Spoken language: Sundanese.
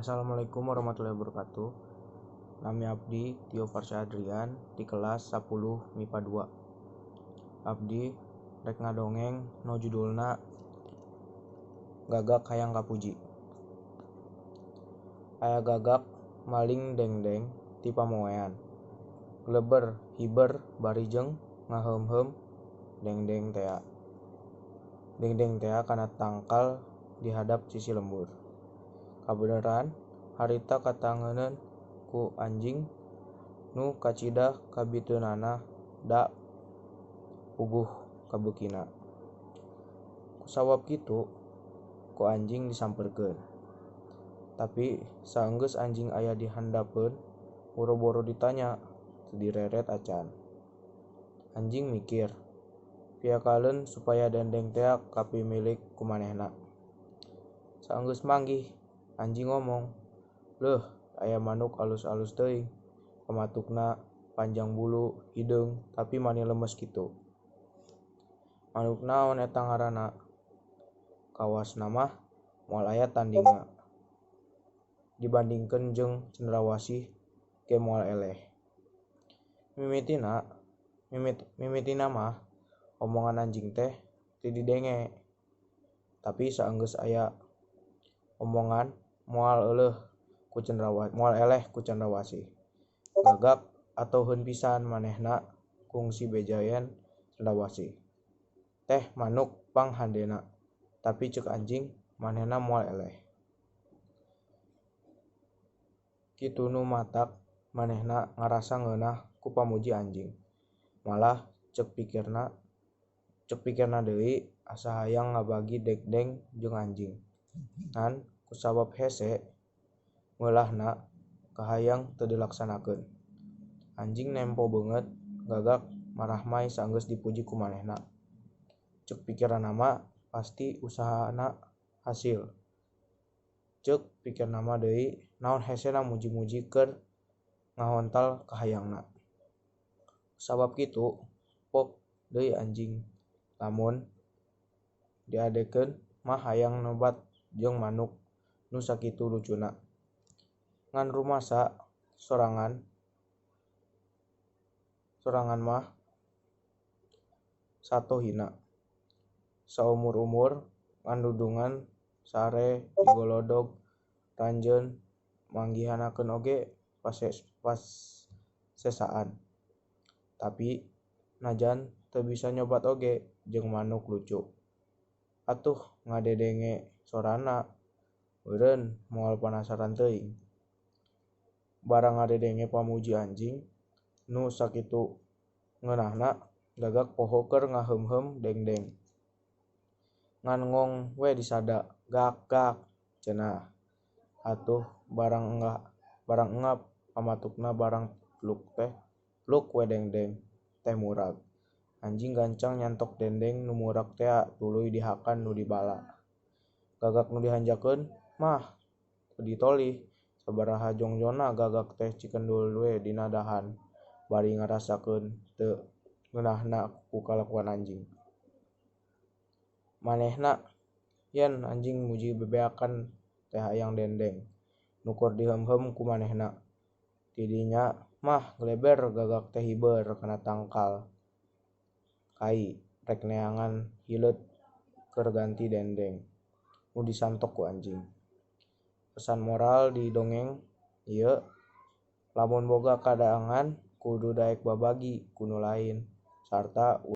Assalamualaikum warahmatullahi wabarakatuh. Nami abdi Tio Farsha Adrian di kelas 10 MIPA 2. Abdi rek ngadongeng nu judulna Gagak Hayang Kapuji. Aya gagak maling dengdeng ti pamoean. Gleber hiber bari jeung ngaheumheum dengdeng tea. Dengdeng tea kana tangkal di hadap sisi lembur. Kabeneran harita katangenan ku anjing nu kacida kabiteunana da puguh kabeukina. Kusabab kitu ku anjing disampeurkeun. Tapi saenggeus anjing aya di handapeun boro-boro ditanya teu direret acan. Anjing mikir piakaleun supaya dendeng tea kapimilik ku manehna. Saenggeus manggih anjing ngomong, "Leuh, aya manuk alus-alus teuing, pamatukna panjang bulu, hideung, tapi mani lemes kitu. Manuk naon eta ngaranna? Kawasna mah moal aya tandingna. Dibandingkeun jeung cendrawasih ge moal eleh." Mimitina mah omongan anjing teh teu didenge. Tapi saenggeus aya omongan moal eleh ku cendrawasih. Gagak atoheun pisan manehna kungsi beja yen cendrawasih teh manuk panghandena, tapi ceuk anjing manehna moal eleh. Kitu nu matak manehna ngarasa ngeunah ku pamuji anjing. Malah ceuk pikirna deui asa hayang ngabagi dengdeng jeung anjing. Ngan kusabab hese meulahna kahayang teu dilaksanakeun. Anjing nempo beungeut gagak marahmai saenggeus dipuji ku manehna. Ceuk pikiranna mah pasti usahana hasil. Ceuk pikirna mah deui naon hesena muji-muji keur ngahontal kahayangna. Kusabab kitu pok deui anjing lamun diadekeun mah hayang nobat jeung manuk nu sakitu lucuna. Ngan rumasa sorangan mah sato hina. Saumur-umur ngandudungan sare digolodog ranjeun manggihanakeun oge pasesaan. Tapi najan teu bisa nyobat oge jeung manuk lucu. Atuh ngadedenge sorana eureun moal panasaran teuing. Barang ngadedenge pamuji anjing nu sakitu ngeunahna, gagak poho keur ngaheumheum dengdeng. Ngan ngong we disada, "Gak gak," cenah. Atuh barang engap pamatukna barang pluk we dengdeng teh murag. Anjing gancang nyantok dendeng nu murag tea tuluy dihakan nu dibala. Gagak nu dihanjakeun mah teu ditolih. Sabaraha jongjonna gagak teh cikendul we dina dahan bari ngarasakeun teu ngeunahna ku kalakuan anjing. Manehna yen anjing muji bebeakan teh hayang dendeng nu keur diheumheum ku manehna. Ti dinya mah gleber gagak teh hiber kana tangkal kai rek neangan hileud keur ganti dendeng nu disantok ku anjing. Pesan moral di dongeng ieu, lamun boga kadaangan kudu daek babagi ku nu lain sarta